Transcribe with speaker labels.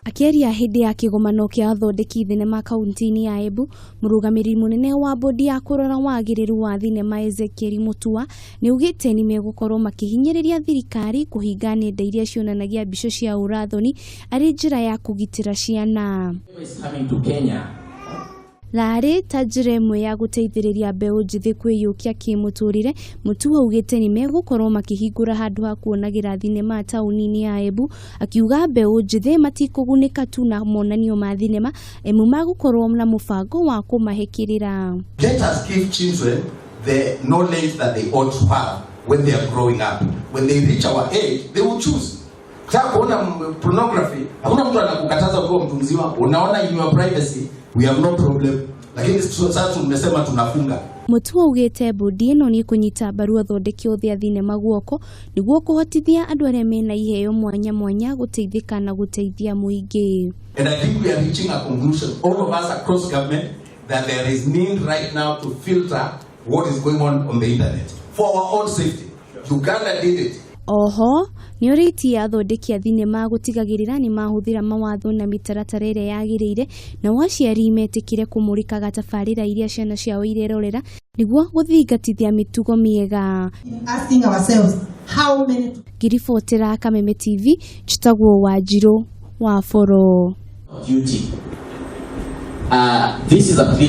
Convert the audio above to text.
Speaker 1: Akĩaria hĩndĩ ya kĩgomano kĩa athondeki thenema kaunti-inĩ ya Embu, mũrũgamĩrĩri mũnene wa bodi ya kũrora wagĩrĩru wa thenema Ezekiel Mutua nĩaugĩte nĩmegũkorwo makĩhinyĩrĩria thirikari kũhinga nenda iria cionanagia mbica cia ũrathoni arĩ njĩra ya kũgitĩra ciana.
Speaker 2: Is coming to Kenya.
Speaker 1: Na arĩ ta njĩra ĩmwe ya gũteithĩrĩria mbeũ njĩthĩ kwĩyũkia kĩmũtũrĩre, Mutua augĩte nĩmegũkorwo makĩhingũra handũ ha kuonagĩra thinema taũni-inĩ ya Embu, akiuga mbeũ njĩthĩ matikũgunĩka tu na monanio ma thinema, emu magũkorwo na mũbango wa kũmahe kĩrĩra.
Speaker 3: Let us give children the knowledge that they ought to have when they are growing up. When they reach our age, they will choose. Kutaka kuona pornography, hakuna mtu anakukataza ukiwa mtu mzima, unaona in your privacy, we have no problem. Lakini sasa tumesema tunafunga.
Speaker 1: Mutua augĩte bodi ĩno nĩ ĩkũnyita mbaru athondeki othe a thinema guoko nĩguo kũhotithia andũ arĩa mena iheo mwanya mwanya gũteithĩka na gũteithia mũingĩ.
Speaker 3: And I think we are reaching a conclusion, all of us across government, that there is need right now to filter what is going on the internet for our own safety. Uganda did it.
Speaker 1: Oho nĩorĩtie athondeki a thinema gũtigagĩrĩra nĩmahũthĩra mawatho na mĩtaratara ĩrĩa yagĩrĩire, nao aciari metĩkĩre kũmũrĩkaga tabarĩra iria ciana ciao irerorera nĩguo gũthingatithia mĩtugo mĩega.
Speaker 4: Asking ourselves how many
Speaker 1: Ngĩribotera Kameme TV, njĩtagwo Wanjirũ wa Boro.
Speaker 2: Duty. This is applicable.